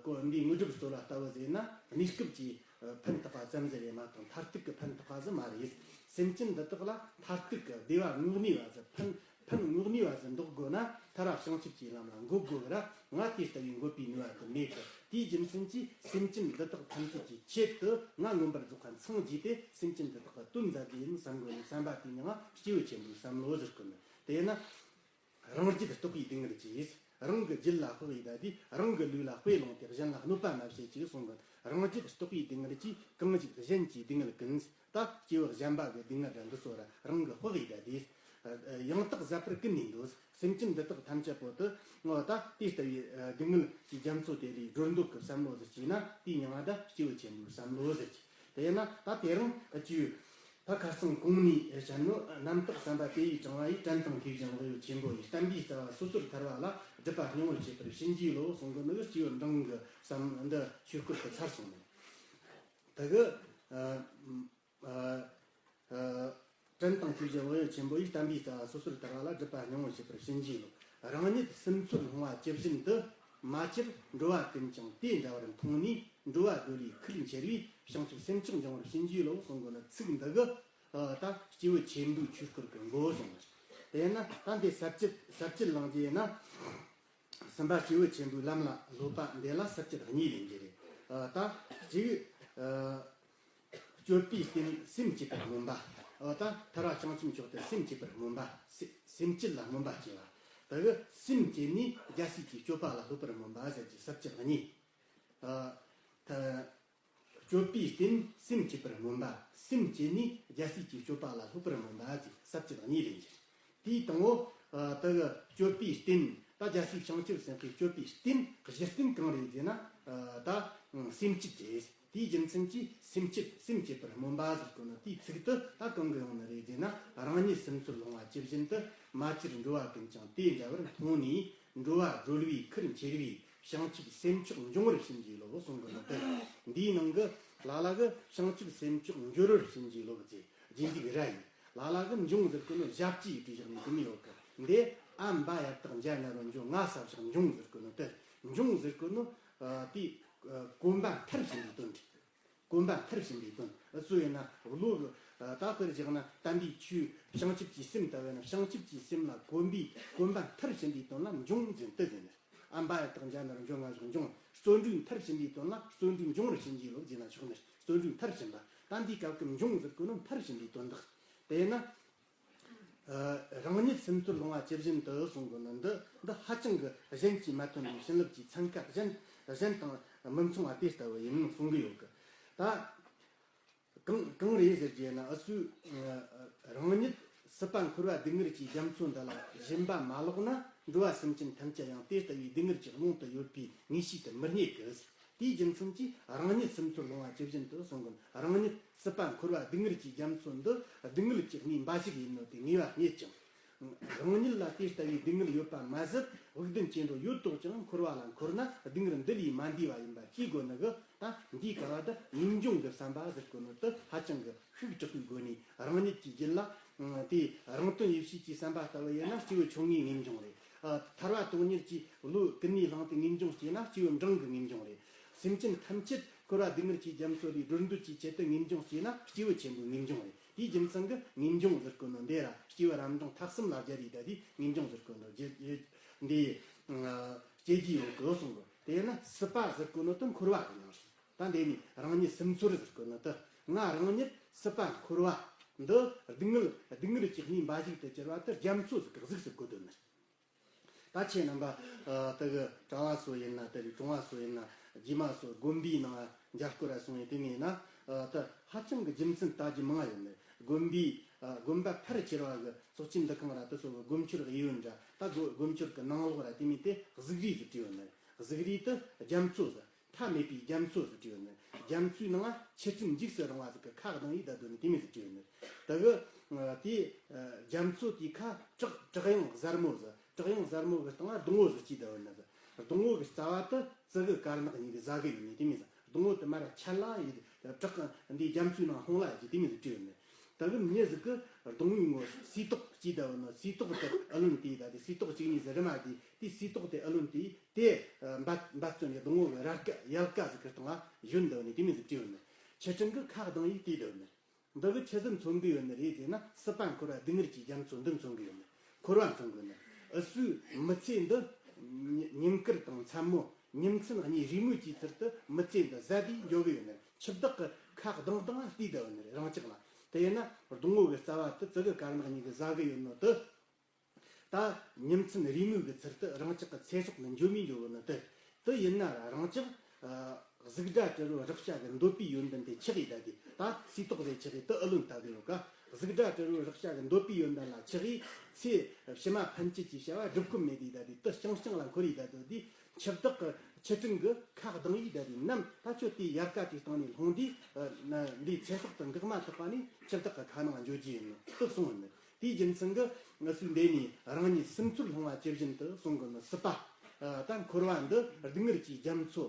གོ་འདི་དངོས་གྲུབ་སྩོལ་བ་ལྟ་བུ་ཟེར་ན། གནས་སྐབས་ཀྱི་ཕན་ཐོགས་པ་ཙམ་ཟིག་རེད་མ་གཏོགས་མཐར་ཐུག་གི་ཕན་ཐོགས་པ་ཟིག་མ་རེད། སེམས་ཅན་འདི་དག་ལ་མཐར་ཐུག་གི་བདེ་བ་དངོས་གནས་པ་ཟིག་ཕན། ཕན་དངོས་གནས་པ་ཟིག་འདོགས་དགོས་ན། ཐར་པ་བྱང་ཆུབ་ཀྱི་ལམ་ལ་འགོད་དགོས་གི་ར། ང་དེ་ལྟ་བུའི་འགོད་པའི་ནུས་པ་དེ་མེད་གི། དེའི་རྒྱུ་མཚན་གྱིས་སེམས་ཅན་འདི་དག་ཐམས་ཅད་ཀྱི་ཆེད་དུ་ང་མངོན་པར་རྫོགས་པར་སངས་རྒྱས་ཏེ། སེམས་ཅན་འདི་དག་གི་དོན་མཛད་རྒྱུ་ཡིན་བསམ་དགོས་ནས་བསམ་པ་དེ་ནི་ང་སྐྱེས་བུ་ཆེན་པོའི་བསམ་བློ་ཟེར་གི་ནི། དེས་ན་རང་རྒྱུད་རྟོག་པའི་སྡུག་བསྔལ་གྱིས། རང་གི་རྒྱུད་ལ་དཔག་ཡས་ད་དེ་རང་གི་ལུས་ལ་དཔེ་ལོངས་ཏེ་གཞན་ལ་གནོད་པ་མ་བྱེད་ཅིག་གསུངས་གི། རང་རྒྱུད་རྟོགས་པའི་སྡུག་བསྔལ་གྱིས་གང་ཞིག་གཞན་གྱི་སྡུག་བསྔལ་ཀུན། ད་སྐྱེས་བུ་གཞན་པ་གི་སྡུག་བསྔལ་ར་འདི་ཚོ་ར་རང་གི་དཔག་ཡས་ད་དེ། ཡང་དག་ཟད་པར་ཀུན་ནས་འདོད། སེམས་ཅན་འདི་དག་ཐམས་ཅད་པོ་དེ་ངོ་ད་དེ་ལྟ་བུའི་སྡུག་བསྔལ་གྱི་རྒྱ་མཚོ་དེ་ལས་སྒྲོལ་འདོད་ཀྱི་བསམ་བློ་ཟིག་སྐྱེས་ན། དེའི་མྱིང་ང་ད་སྐྱེས་བུ་ཆེན་པོའི་བསམ་བློ་ཟེར་གི། དེས་ན་ད་དེ་རིང་སྐྱེས་ད་ཁ་སང་གོང་ནས་བཤད་ནོ། རྣམ་དག་བསམ་པ་དེ་ཡིས་དྲངས་པ་ཡིས། དྲན་དང་ཐོས་བཞིན་དབང་པོ་ཆེན་པོ་ཡིས། བསྟན་པའི་རྩ་བ་སོ་སོར་ཐར་བ་ལ། སྒྲུབ་པ་སྙིང་པོར་བྱེད་པར་བྱིན་གྱིས་རློབས་གསུང་གི་ནི་སྐྱེས་བུ་འབྲིང་གི་བསམ་འདི་ཆོས་སྐོར་དུ་ཚར་སོང་ནས། དེ་གི་ཨ་ཨ་དྲན་དང་ཐོས་བཞིན་དབང་པོ་ཆེན་པོ་ཡིས། བསྟན་པའི་རྩ་བ་སོ་སོར་ཐར་བ་ལ། སྒྲུབ་པ་སྙིང་པོར་བྱེད་པར་བྱིན་གྱིས་རློབས། རང་ཉིད་སུམ་ཚོད་ལྷུང་བ་ཇི་བཞིན་དུ། མ་ཕྱིར་འགྲོ་བ་ཀུན་ཀྱང་དེ་འདྲ་བར་མཐོང་ནས། འགྲོ་བ་སྒྲོལ་བའི་ཁུར་འཁྱེར་བའི། བྱང་ཆུབ་སེམས་མཆོག་འབྱུང་བར་བྱིན་གྱིས་རློབས་གསུང་གི་ནི་ཚིག་འདི་གི་ཨ་ད་སྐྱེས་བུ་ཆེན་པོའི་ཆོས་སྐོར་གི་མགོ་བོ་སོང་ནི། དེས་ན་ད་འདི་ས་བཅད་ས་བཅད་བླངས་རྗེས་ན། གསུམ་པ་སྐྱེས་བུ་ཆེན་པོའི་ལམ་ལ་སློབ་པ་འདི་ལ་ས་བཅད་གཉིས་ལེན་རྒྱུ་རེད། ཨ་ད་གཅིག་ཨ་སྤྱོད་པའི་རྟེན་སེམས་བསྐྱེད་པར་སྨོན་པ། ཨ་ད་ཐར་བ་བྱང་ཆུབ་མཆོག་ཏུ་སེམས་བསྐྱེད་པར་སྨོན་པ། སེ་སེམས་བསྐྱེད་ལ་སྨོན་པ་སྐྱེ་བ། ད་གི་སེམས་བསྐྱེད་ནས་རྒྱལ་སྲས་ཀྱི་སྤྱོད་པ་ལ་སློབ་པར་སྨོན་པ་ཟེར་གྱི་ས་བཅད་གཉིས། ཨ་ད་སྤྱོད་པའི་རྟེན་སེམས་བསྐྱེད་པར་སྨོན་པ། སེམས་བསྐྱེད་ནས་རྒྱལ་སྲས་ཀྱི་སྤྱོད་པ་ལ་སློབ་པར་སྨོན་པ་ཟེར་ས་བཅད་གཉིས་ལེན་རྒྱུ། དེའི་དང་པོ་ཨ་ད་གི་སྤྱོད་པའི་རྟེན། ད་རྒྱལ་སྲས་བྱང་ཆུབ་སེམས་དཔའི་སྤྱོད་པའི་རྟེན། གཞི་རྟེན་གང་རེད་ཟེར་ན། ཨ་ད་སེམས་བསྐྱེད་རེད། དེའི་རྒྱུ་མཚན་གྱིས་སེམས་བསྐྱེད་སེམས་བསྐྱེད་པར་སྨོན་པ་ཟེར་གོ་ནོ། དེའི་ཚིག་དེ་ད་གང་གི་ཡོང་ནི་རེད་ཟེར་ན། རང་ཉིད་སུམ་ཚོད་ལྷུང་བ་ཇི་བཞིན་དུ། མ་ཕྱིར་འགྲོ་བ་ཀུན་ཀྱང་དེ་འདྲ་བར་མཐོང་ནས། འགྲོ་བ་སྒྲོལ་བའི་ཁུར་འཁྱེར་བའི། བྱང་ཆུབ་སེམས་མཆོག་འབྱུང་བར་བྱིན་གྱིས་རློབས་གསུང་གི་ནོ་དེ། འདིའི་ནང་གི་ལ་ལ་གི་བྱང་ཆུབ་སེམས་མཆོག་འབྱོར་བར་བྱིན་གྱིས་རློབས་ཟེར་རྗེས་འཇུག་ར་ཡིན། ལ་ལ་གི་འབྱུང་ཟེར་གོ་ནོ་ཞབས་ཀྱིས་བྲིས་བཞག་ནས་དེ་མི་ཡོད་གི། འདི་ཨ་འབའ་ཡ་བཏགས་འཇའ་ན་རོ་འཇོ་ང་ས་བཞག་འབྱུང་ཟེར་གོ་ནོ་དེ། འབྱུང་ཟེར་གོ་ནོ་ཨ་དེ་ཨ་གོམ་པ་མཐར་ཕྱིན་པའི་དོན་རེད། གོམ་པ་མཐར་ཕྱིན་པའི་དོན། ཨ་སུ་ཡིན་ན་བློ་གི་ཨ་ད་དཔེར་བཞག་ན་དམ་པའི་ཆོས་བྱང་ཆུབ་ཀྱི་སེམས་ལྟ་བས་ན། བྱང་ཆུབ་ཀྱི་སེམས་ལ་གོམ་པའི་གོམ་པ་མཐར་ཕྱིན་པའི་དོན་ལ་འབྱུང་ཟེར་དེ་ཟེར་ནས། ཨ་འབའ་ཡ་བཏགས་འཇའ་ན་རོ་འཇོ་ང་ཞིག་འབྱུང་། བརྩོན་འགྲུས་མཐར་ཕྱིན་པའི་དོན་ལ་བརྩོན་འགྲུས་འབྱུང་བར་བྱིན་གྱིས་རློབས་ཟེར་ན་ཆོག་ནས། བརྩོན་འགྲུས་མཐར་ཕྱིན་པ། ད་འདིའི་སྐབས་ཀྱི་འབྱུང་ཟེར་གོ་ནོ་མཐར་ཕྱིན་པའི་དོན་དག། དེས་ན་ཨ་རང་ཉིད་སུམ་ཚོད་ལྷུང་བ་ཇི་བཞིན་དུ་གསུང་གོ་ནོ་འདི། འདི་ཧ་ཅང་གི་གཞན་གྱིས་མ་ཐོན་པའི་བྱིན་རླབས་ཀྱི་ཚན་ཁ་གཞན་གཞན་དང་མི་མཚུངས་པ་དེ་ལྟ་བུ་ཡིན་གསུང་གི་ཡོད་གི། ད་གང་གང་རེད་ཟེར་གྱི་ན། ཨ་སུ་རང་ཉིད་སྲིད་པ་འཁོར་བ་སྡུག་བསྔལ་གྱི་རྒྱ་མཚོ་འདི་ལ་ཞེན་པ་མ་ལོག་ན། འགྲོ་བ་སེམས་ཅན་ཐམས་ཅད་ཡང་དེ་ལྟ་བུའི་སྡུག་བསྔལ་གྱི་རླུང་དུ་གཡོལ་བའི་ངེས་ཤེས་དེ་མི་རྙེད་གི། དེའི་རྒྱུ་མཚན་གྱིས་རང་ཉིད་སུམ་ཚོད་ལྷུང་བ་ཇི་བཞིན་དུ་གསུང་གོ་ནོ། རང་ཉིད་སྲིད་པ་འཁོར་བ་སྡུག་བསྔལ་གྱི་རྒྱ་མཚོ་འདི་སྡུག་བསྔལ་གྱི་གནས་འབའ་ཞིག་ཡིན་ནོ་དེ་ངེས་པ་རྙེད་ཅིང་། རང་ཉིད་ལ་དེ་ལྟ་བུའི་སྡུག་བསྔལ་ཡོད་པ་མ་ཟད། དབུགས་ལྡན་སྐྱེ་འགྲོ་ཡོད་དོ་ཅང་། འཁོར་བ་ལ་འཁོར་ན་སྡུག་བསྔལ་འདི་ལས་མ་འདས་པ་ཡིན་པ་ཤེས་དགོས་ནི་གི། ད་འདིའི་སྐབས་ལ་ད་ངེས་འབྱུང་གི་བསམ་པ་ཟེར་གོ་ནོ་དེ་ཧ་ཅང་གི་ཤུགས་དྲག་པའི་སྒོ་ནས། རང་ཉིད་ཀྱི་རྒྱུད་ལ་དེ་རང་དོན་ཡིད་བྱེད་ཀྱི་བསམ་པ་ལྟ་བུ་ཡིན་ན་སྐྱེས་བུ་ཆུང་ངུའི་ངེས་འབྱུང་རེད། ཨ་ཐར་པ་དོན་གཉེར་གྱི་བློ་ཀུན་ནས་བསླངས་ཏེ་ངེས་འབྱུང་སྐྱེས་ན་སྐྱེས་བུ་འབྲིང་གི་ངེས་འབྱུང་རེད། སེམས་ཅན་ཐམས་ཅད་འཁོར་བ་སྡུག་བསྔལ་གྱི་རྒྱ་མཚོ་ལས་སྒྲོལ་འདོད་ཀྱི་ཆེད་དུ་ངེས་འབྱུང་སྐྱེས་ན་སྐྱེས་བུ་ཆེན་པོའི་ངེས་འབྱུང་རེད། དེའི་རྒྱུ་མཚན་གྱིས་ངེས་འབྱུང་ཟེར་གོ་ནོ་འདི་ར། སྐྱེས་བུ་རབ་འབྲིང་ཐ་གསུམ་ལ་སྦྱར་ཡི་ད་དེ་ངེས་འབྱུང་ཟེར་གོ་ནོ་རྒྱུ་འདི་སྐྱེ་རྒྱུ་ཡོད་གི་གསུང་གོ། དེས་ན་སྲིད་པ་ཟེར་གོ་ནོ་དེ་འཁོར་བ་གི་མྱིང་རེད། ད་འདི་ནི་རང་ཉིད་སུམ་ཚོད་ཟེར་གོ་ནོ་དེ། ང་རང་ཉིད་སྲིད་པ་འཁོར་བ་འདི་སྡུག་བསྔལ་སྡུག་བསྔལ་གྱི་གནས་འབའ་ཞིག་ཏུ་གྱུར་པ་དེ་རྒྱ་མཚོ་ཟིག་གི་གཟུགས་སུ་བཀོད་དོན་ནི། ད་ཁྱེད་རྣམ་པ་ཨ་དེ་གི་གྲྭ་བ་ཚོ་ཡིན་ན། དེ་རིགས་གྲོང་བ་ཚོ་ཡིན་ན། རྗེས་མ་ཚོ་དགོན་པའི་ནང་མཇལ་སྐོར་ར་སོང་ཡིན་དེ་ནས་ན། ཨ་ད་ཧ་ཅང་གི་རྒྱུ་མཚན་ལྟ་རྒྱུ་མང་ཡོད་ནི། དགོན་པའི་ཨ་དགོན་པ་ཕལ་ཆེ་བ་གི་ཚོགས་ཆེན་འདུ་ཁང་ར་དེ་ཚོ་གི་སྒོ་མཆོར་གཡས་གཡོན་འདྲ། ད་སྒོ་སྒོ་མཆོར་གི་ནང་ལོགས་ར་དེ་མིན་དེ་གཟུགས་རིས་སུ་བྲིས་ཡོད་ནི། གཟུགས་རིས་དེ་རྒྱ་མཚོ་ཟེར། མཐའ་མེད་པའི་རྒྱ་མཚོ་ཟེར་བྲིས་ཡོད་ནི། རྒྱ་མཚོའི་ནང་ང་ཆུ་ཕྲན་འཇིགས་སུ་རུང་བ་ཟིག་གི་ཁ་གདངས་ཡིག་བརྡ་བཏོན་ནི་དེ་མོ་ཟིག་བྲིས་ཡོད་ནི། དེ་གི་ཨ་དེ་ཨ་རྒྱ་མཚོ་དེའི་ཁ་བྲག་བྲག་གཡང་གཟར་མོ་ཟེར། བྲག་གཡང་གཟར་མོ་གི་སྟེང་ང་སྡོང་བོ་ཟིག་སྐྱེས་བསྡད་ཡོད་ནི་ཟེར། སྡོང་བོ་གི་རྩ་བ་དེ་ཙི་གུ་དཀར་ནག་གཉིས་ཀྱིས་ཟ་གི་ཡོད་ནི་དེ་མོ་ཟིག། སྡོང་བོ་དེ་མར་ར་ཆད་ལ་ཡིན། བྲག་འདི་རྒྱ་མཚོའི་ནང་ལྷུང་ལ་ཡིན་གྱི་དེ་མོ་ཟིག་བྲིས་ཡོད་ནི། དེ་གི་མྱི་ཟིག་གི་སྡོང་བོའི་ངོ་སིལ་ཏོག་སྐྱེས་བསྡད་ཡོད་ནི། སིལ་ཏོག་དེ་ཨ་ལོན་དེ་ད་དེ་སིལ་ཏོག་གཅིག་གཉིས་ཟིག་རི་མ་དེ་དེ་སིལ་ཏོག་དེ་ཨ་ལོན་དེ། དེ་འབད་འབད་བརྩོན་ནས་སྡོང་བོ་གི་རལ་ཀ་ཡལ་ག་ཟིག་གི་སྟེང་ང་ཞོན་བསྡད་ནས་དེ་མོ་ཟིག་བྲིས་ཡོད་ནི། ཆུ་ཕྲན་གི་ཁ་གདངས་ཡིག་དེ་བསྡད་ནི། འདི་གི་ཆི་ཟིག་མཚོན་གི་ཡོད་ནི་རེད་ཟེར་ན། སྲིད་པ་འཁོར་བ་སྡུག་བསྔལ་གྱི་རྒྱ་མཚོ་འདི་མཚོན་གི་ཡོད་ནི། འཁོར་བ་མཚོན་གི་ནི། འུ་ཚོའི་མི་ཚེ་འདི་ཉིན་དཀར་དང་མཚན་མོ་ཉིན་མཚན་གཉིས་རེས་མོས་ཀྱི་ཚུལ་དུ་མི་ཚེ་འདི་ཟད་དེ་འགྱོ་གི་ཡོད་ནི། འཆི་བདག་གི་ཁ་གདངས་གདངས་བལྟས་བསྡད་ཡོད་ནི་རེད་རང་ཅག་ལ། དེ་ཡིན་ན་སྡོང་བོ་གི་རྩ་བ་དེ་ཙི་གུ་དཀར་ནག་གཉིས་ཀྱིས་ཟ་གི་ཡོད་ནོ་དེ། ད་ཉིན་མཚན་རེས་མོས་ཀྱི་ཚུལ་དུ་རང་ཅག་གི་ཚེ་སྲོག་ནི་འཇོམས་མི་འཇོམས་ནི་དེ། དེ་ཡིན་ན་རང་ཅག་གཟུགས་སྒྲ་དྲི་རོ་རེག་བྱ་གི་འདོད་པའི་ཡོན་ཏན་དེ་ཆགས་ཡི་ད་དེ། ད་སིལ་ཏོག་རེ་ཆགས་ཡི་དེ་ཨ་ལོན་ལྟ་གི་ཡོད་ཀ། གཟུགས་སྒྲ་དྲི་རོ་རེག་བྱ་གི་འདོད་པའི་ཡོན་ཏན་ལ་ཆགས་ཡི་ཚེ་ཕྱི་མ་ཕན་ཆད་ཀྱི་བྱ་བ་སྒྲུབ་ཁོམ་མེད་དེ་ད་དེ། དེ་རྐྱང་རྐྱང་ལ་འཁོར་ཡི་ད་དེ། དེ་འཆི་བདག་གི་ཆུ་ཕྲན་གྱི་ཁ་གདངས་ཡི་ད་དེ། ནམ་ད་ཁྱོད་དེའི་ཡལ་ག་དེའི་སྟེང་ནས་ལྷུང་དུས་འདིའི་ཚེ་སྲོག་དེ་འགག་མ་ཐག་པ་ནས་འཆི་བདག་གི་ཁ་ནང་འགྱོ་རྒྱུ་ཡིན་ནོ་དེ་གསུངས་ཡོད་ནི། དེའི་རྒྱུ་མཚན་གྱིས་ང་ཚོས་འདི་ནས་རང་ཉིད་སུམ་ཚོད་ལྷུང་བ་ཇི་བཞིན་དུ་གསུང་གི་ནི། སྲིད་པ་ད་འཁོར་བ་འདི་སྡུག་བསྔལ་གྱི་རྒྱ་མཚོ་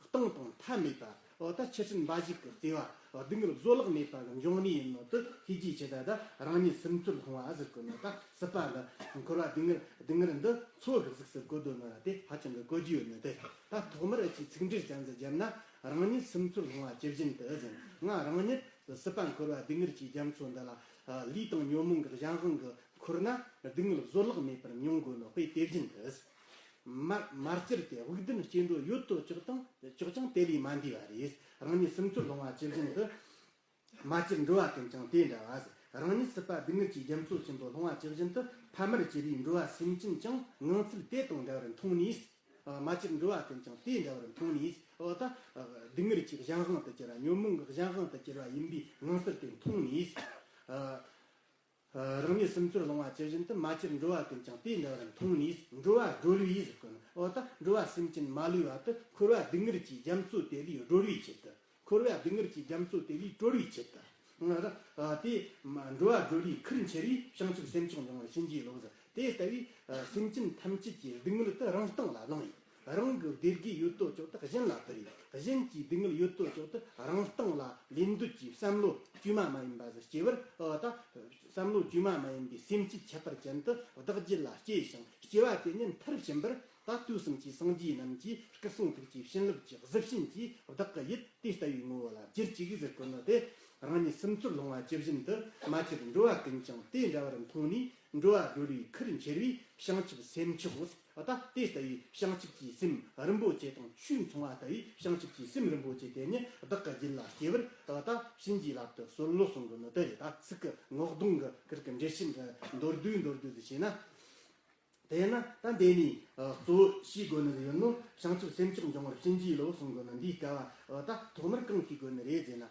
སྟེང་དང་མཐའ་མེད་པ། འོ་ད་ཆུ་ཕྲན་འབའ་ཞིག་གི་བརྩེ་བ། སྡུག་བསྔལ་བཟོད་གླགས་མེད་པ་གི་འབྱུང་གནས་ཡིན་ནོ་དེ་ཤེས་རྒྱུའི་ཆེད་ད་ད་རང་ཉིད་སུམ་ཚོད་ལྷུང་བ་ཟེར་གོ་ནོ། ད་སྲིད་པ་འདི་འཁོར་བ་སྡུག་བསྔལ་སྡུག་བསྔལ་འདི་མཚོ་གི་གཟུགས་སུ་བཀོད་དོ་ནོ་ར་དེ་ཧ་ཅང་གི་གོ་རྒྱུ་ཡོད་ནི་དེ། ད་ཐོག་མར་ཨ་ཅེ་ཚིག་འགྲེལ་ཙམ་ཟིག་བརྒྱབ་ན། རང་ཉིད་སུམ་ཚོད་ལྷུང་བ་ཇི་བཞིན་དུ་ཟེར། ང་རང་ཉིད་སྲིད་པ་འཁོར་བ་སྡུག་བསྔལ་གྱི་རྒྱ་མཚོ་འདི་ལ་ལུས་དང་ཉོན་མོངས་ཀྱི་གཞན་དབང་གིས་འཁོར་ན་སྡུག་བསྔལ་བཟོད་གླགས་མེད་པར་མྱོང་དགོས་ནོ་དཔེ་དེ་བཞིན་དུ། མ་མ་བཅིར་ཏེ་དབུགས་ལྡན་སྐྱེ་འགྲོ་ཡོད་དོ་ཅོག་དང་ཅོག་ཀྱང་དེ་ལས་མ་འདས་པ་རེད། རང་ཉིད་སུམ་ཚོད་ལྷུང་བ་ཇི་བཞིན་དུ། མ་བཅིར་འགྲོ་བ་ཀུན་ཀྱང་དེ་འདྲ་བ་ཟེར། རང་ཉིད་སྲིད་པ་སྡུག་བསྔལ་གྱི་རྒྱ་མཚོ་ཆེན་པོ་ལྷུང་བ་ཇི་བཞིན་དུ། ཕ་མར་གྱུར་པའི་འགྲོ་བ་སེམས་ཅན་ཀྱང་ངང་ཚུལ་དེ་དང་འདྲ་བར་མཐོང་ནས། མ་བཅིར་འགྲོ་བ་ཀུན་ཀྱང་དེ་འདྲ་བར་མཐོང་ནས། འོ་ད་སྡུག་བསྔལ་གྱི་གཞན་དབང་དུ་གྱུར་བ། ཉོན་མོངས་ཀྱི་གཞན་དབང་དུ་གྱུར་བ་ཡིན་པའི་ངང་ཚུལ་དེ་མཐོང་ནས། རང་ཉིད་སུམ་ཚོད་ལྷུང་བ་ཇི་བཞིན་དུ། མ་བཅིར་འགྲོ་བ་ཀུན་ཀྱང་དེ་འདྲ་བར་མཐོང་ནས། འགྲོ་བ་སྒྲོལ་བའི་ཟེར་གོ་ནོ། འོ་ད་འགྲོ་བ་སེམས་ཅན་མ་ལུས་པ་དེ་འཁོར་བ་སྡུག་བསྔལ་གྱི་རྒྱ་མཚོ་དེ་ལས་སྒྲོལ་བའི་ཆེད་དུ། འཁོར་བ་སྡུག་བསྔལ་གྱི་རྒྱ་མཚོ་དེ་ལས་སྒྲོལ་བའི་ཆེད་དུ། ང་ར་ཨ་དེ་མ་འགྲོ་བ་སྒྲོལ་བའི་ཁུར་འཁྱེར་བའི། བྱང་ཆུབ་སེམས་མཆོག་འབྱུང་བར་བྱིན་གྱིས་རློབས་ཟེར། དེ་ལྟ་བུའི་ཨ་སེམས་ཅན་ཐམས་ཅད་ཀྱི་སྡུག་བསྔལ་དེ་རང་སྟེང་ལ་བླངས་ཡིན། རང་གི་བདེ་དགེ་ཡོད་དོ་ཅོག་དེ་གཞན་ལ་སྟེར་ཡིན། གཞན་གྱི་སྡུག་བསྔལ་ཡོད་དོ་ཅོག་དེ་རང་སྟེང་ལ་ལེན་འདོད་ཀྱི་བསམ་བློ་བཅོས་མ་མ་ཡིན་པ་ཟེར་སྐྱེ་བར། ཨ་ད་བསམ་བློ་བཅོས་མ་མ་ཡིན་པའི་སེམས་བསྐྱེད་ཁྱད་པར་ཅན་དེ་བདག་རྒྱུད་ལ་སྐྱེས་ཤིང་། སྐྱེ་བ་དེ་ཉིད་མཐར་ཕྱིན་པར། ད་དུས་གསུམ་གྱི་སངས་རྒྱས་རྣམས་ཀྱིས་སྐུ་གསུང་ཐུགས་ཀྱི་བྱིན་རླབས་ཀྱི་གཟི་བྱིན་གྱིས་བདག་གི་ཡིད་དེ་ལྟ་བུའི་ངོ་བོ་ལ་བསྒྱུར་ཅིག་ཟེར་གོ་ནོ་དེ། རང་ཉིད་སུམ་ཚོད་ལྷུང་བ་ཇི་བཞིན་དུ། མ་བཅིར་འགྲོ་བ་ཀུན་ཀྱང་དེ་འདྲ་བར་མཐོང་ནས། འགྲོ་བ་སྒྲོལ་བའི་ཁུར་འཁྱེར་བའི་བྱང་ཆུབ་སེམས་མཆོག། ད་དེ་ལྟ་བུའི་བྱང་ཆུབ་ཀྱི་སེམས་རིན་པོ་ཆེ་དང་ཆོས་མཚུངས་པ་ལྟ་བུའི་བྱང་ཆུབ་ཀྱི་སེམས་རིན་པོ་ཆེ་དེ་ཉིད་བདག་གི་རྒྱུད་ལ་སྐྱེ་བར། ད་བྱིན་གྱིས་བརླབ་ཏུ་གསོལ་ལོ་གསུང་གོ་ནོ་དེ་རེད། ད་ཚིག་གི་ངག་རྡུང་གི་ཁུར་གི་འགྲེལ་བཤད་འདི་མདོར་བསྡུས་མདོར་བསྡུས་སུ་བྱས་ན། དེས་ན་ད་འདི་ནས་གཙོ་བོ་ཤེས་དགོས་ནི་ཡོད་ནོ། བྱང་ཆུབ་སེམས་མཆོག་འབྱུང་བར་བྱིན་གྱིས་རློབས་གསུང་དགོས་ནི་འདིའི་སྐབས་ད་ཐོག་མར་གང་ཤེས་དགོས་ནི་རེད་ཟེར་ན།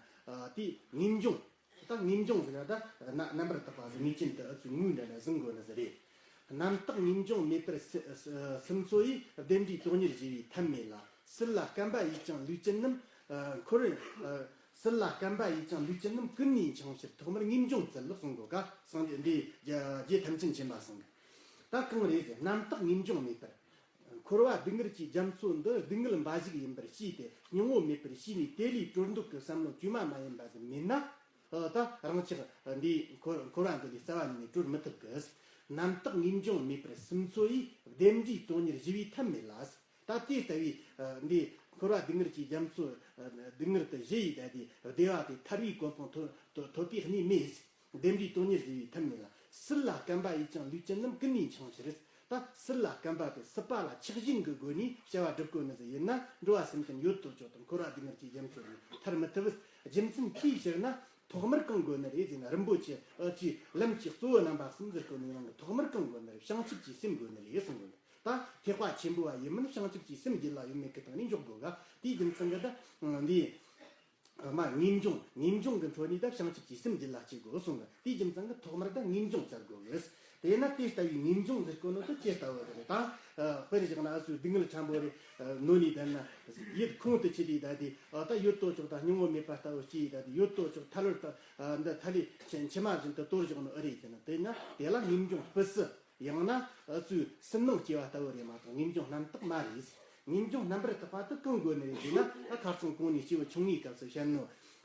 དེ་ངེས་འབྱུང་། ད་ངེས་འབྱུང་ཟེར་ཡ་ད་རྣམ་པར་དག་པ་ཟེར། ངེས་ཅན་དུ་ཨུ་ཚུགས་ངོས་འདྲ་ན་ཟིན་དགོས་ནི་ཟེར་རེད། རྣམ་དག་ངེས་འབྱུང་མེད་པར་སུ་སུ་སུམ་འཚོ་ཡི། བདེ་འབྲས་དོན་གཉེར་ཞི་བའི་ཐབས་མེད་ལ། སྲིད་ལ་བརྐམ་པ་ཡིས་ཀྱང་ལུས་ཅན་རྣམས། འཁོར་སྲིད་ལ་བརྐམ་པ་ཡིས་ཀྱང་ལུས་ཅན་རྣམས། ཀུན་ནས་འཆིང་ཕྱིར་ཐོག་མར་ངེས་འབྱུང་བཙལ་ལོ་གསུང་གོ་ཀ། སངས་རྒྱས་འདི་རྒྱ་རྒྱལ་ཐམས་ཅད་མཁྱེན་པ་གསུང་གི། ད་གང་རེད་ཟེར། རྣམ་དག་ངེས་འབྱུང་མེད་པར། འཁོར་བ་སྡུག་བསྔལ་གྱི་རྒྱ་མཚོ་འདི་སྡུག་བསྔལ་འབའ་ཞིག་ཡིན་པར་ཤེས་ཏེ། སྙིང་པོ་མེད་པར་ཤེས་ནས་དེ་ལས་གྲོལ་འདོད་ཀྱི་བསམ་བློ་བཅོས་མ་མ་ཡིན་པ་ཟིག་མེད་ན། ད་རང་ཅག་འདི་འཁོར་འཁོར་བ་འདི་ལས་རྩ་བ་ཉིད་ནས་གྲོལ་མི་ཐུབ་གི། རྣམ་དག་ངེས་འབྱུང་མེད་པར་སུམ་འཚོ་ཡི། བདེ་འབྲས་དོན་གཉེར་ཞི་བའི་ཐབས་མེད་ལ། ད་དེ་ལྟ་བུའི་འདི་འཁོར་བ་སྡུག་བསྔལ་གྱི་རྒྱ་མཚོ་སྡུག་བསྔལ་དུ་ཞི་ཡི་ད་དེ་བདེ་བ་དེ་ཐར་བའི་གོ་འཕང་ཐོབ་ཐོབ་པའི་གནས་མེད། བདེ་འབྲས་དོན་གཉེར་ཞི་བའི་ཐབས་མེད་ལ། སྲིད་ལ་བརྐམ་པ་ཡིས་ཀྱང་ལུས་ཅན་རྣམས། ཀུན་ནས་འཆིང་ཕྱིར། ད་སྲིད་ལ་བརྐམ་པ་དེ་སྲིད་པ་ལ་ཆགས་ཞེན་གྱི་སྒོ་ནས་བྱ་བ་སྒྲུབ་དགོས་ནི་ཟིག་ཡིན་ན། འགྲོ་བ་སེམས་ཅན་ཡོད་དོ་ཅོག་དང་འཁོར་བ་སྡུག་བསྔལ་གྱི་རྒྱ་མཚོ་ནས་ཐར་མི་ཐུབ། རྒྱུ་མཚན་ཅིའི་ཕྱིར་ན། ཐོག་མར་གང་དགོས་ནི་རེད་ཟེར་ན། རིན་པོ་ཆེ་ཨ་ཅེ་ལམ་གྱི་གཙོ་བོ་རྣམ་པ་གསུམ་ཟེར་གོ་ནི་ནང་གི་ཐོག་མར་གང་དགོས་ནི་རེད། བྱང་ཆུབ་ཀྱི་སེམས་དགོས་ནི་རེད་གསུང་གོ་ནི། ད་ཐེག་པ་ཆེན་པོ་བ་ཡིན་མིན་བྱང་ཆུབ་ཀྱི་སེམས་རྒྱུད་ལ་ཡོད་མེད་ཀྱི་སྟེང་ནས་འཇོག་དགོས་ག། དེའི་རྒྱུ་མཚན་གྱིས་ད་འདི། མ་ངེས་འབྱུང་། ངེས་འབྱུང་གི་འཕྲོ་ནས་ད་བྱང་ཆུབ་ཀྱི་སེམས་རྒྱུད་ལ་སྐྱེ་དགོས་གསུང་གི། དེའི་རྒྱུ་མཚན་གྱིས་ཐོག་མར་ད་ངེས་འབྱུང་བཙལ་དགོས་གི། དེས་ན་དེ་ལྟ་བུའི་ངེས་འབྱུང་ཟེར་གོ་ནོ་དེ་ཅི་ལྟ་བུ་རེད། ད་དཔེར་བཞག་ན་ཨ་ཚོས་སྡུག་བསྔལ་ཕྲན་བུ་རེ་ནོར་ནས་བསྡད་ན་ཡིད་ཁོང་དུ་ཆུད་དེ་ད་དེ། ཨ་ད་ཡོད་དོ་ཅོག་ད་སྙིང་པོ་མེད་པ་ལྟ་བུ་སྐྱེ་ཡི་ད་དེ། ཡོད་དོ་ཅོག་ཐལ་བར་ད་འདི་ཐ་ལི་མཆི་མ་བཞིན་དུ་གཏོར་བཞག་ནོ་ཨེ་རེད་ཟེར་ན། དེས་ན་དེ་ལ་ངེས་འབྱུང་སྤུ་སྲི། ཡང་ན་ཨ་ཚོས་སུན་སྣང་སྐྱེ་བ་ལྟ་བུ་རེད་མ་གཏོགས་ངེས་འབྱུང་རྣམ་དག་མ་རེད། ངེས་འབྱུང་རྣམ་པར་དག་པ་དེ་གང་དགོས་ནི་རེད་ཟེར་ན། ཨ་ཁ་སང་གོང་ནས་སྐྱེས་བུ་ཆུང་ངུའི་སྐབས་སུ་བཤད་ནོ།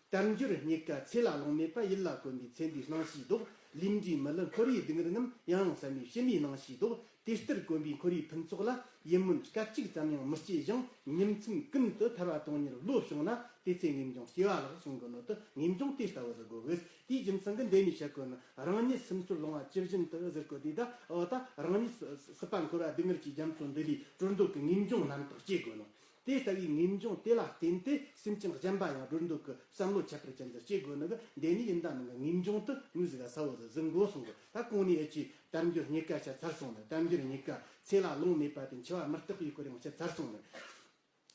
དལ་འབྱོར་རྙེད་དཀའ་ཚེ་ལ་ལོང་མེད་པ། ཡིད་ལ་གོམས་པའི་ཚེ་འདིའི་སྣང་ཤས་ལྡོག། ལས་འབྲས་མི་བསླུ་འཁོར་བའི་སྡུག་བསྔལ་རྣམས། ཡང་ཡང་བསམ་པས་ཕྱི་མའི་སྣང་ཤས་ལྡོག། དེ་ལྟར་གོམས་པའི་འཁོར་བའི་ཕུན་ཚོགས་ལ། ཡིད་སྨོན་སྐད་ཅིག་ཙམ་ཡང་མི་སྐྱེ་ཞིང་། ཉིན་མཚན་ཀུན་ཏུ་ཐར་པ་དོན་གཉེར་བློ་བྱུང་ན། དེ་ཚེ་ངེས་འབྱུང་སྐྱེ་བ་ལགས་གསུང་གི་ནོ་དེ་ངེས་འབྱུང་དེ་ལྟ་བུ་ཟེར་དགོས་གི། དེའི་རྒྱུ་མཚན་གྱིས་འདི་ནས་བཤད་དགོས་ནི། རང་ཉིད་སུམ་ཚོད་ལོང་བ་ཇི་བཞིན་དུ་ཟེར་དགོས་དེ། ད་འོ་ད་རང་ཉིད་སྲིད་པ་འཁོར་བ་སྡུག་བསྔལ་གྱི་རྒྱ་མཚོ་འདི་ལས་གྲོལ་འདོད་ཀྱི་ངེས་འབྱུང་རྣམ་དག་སྐྱེ་དགོས་ནོ། དེ་ལྟ་བུའི་ངེས་འབྱུང་དེ་ལ་བརྟེན་ཏེ་སེམས་ཅན་གཞན་པ་ཡང་སྒྲོལ་འདོད་ཀྱི་བསམ་བློ་ཁྱད་པར་ཅན་དུ་སྐྱེ་དགོས་ནི་གི། འདི་ནི་ཡིན་ད་ནི་གི་ངེས་འབྱུང་དུ་ངོས་ཟིག་ག་ས་བོ་ཟིག་ཟིན་དགོས་གསུང་གི། ད་གོང་ནས་ཨེ་ཅི་དལ་འབྱོར་རྙེད་དཀའ་བཤད་ཚར་སོང་ནི། དལ་འབྱོར་རྙེད་དཀའ་ཚེ་ལ་ལོང་མེད་པ་དེ་འཆི་བ་མི་རྟག་པའི་སྐོར་ཡང་བཤད་ཚར་སོང་ནི།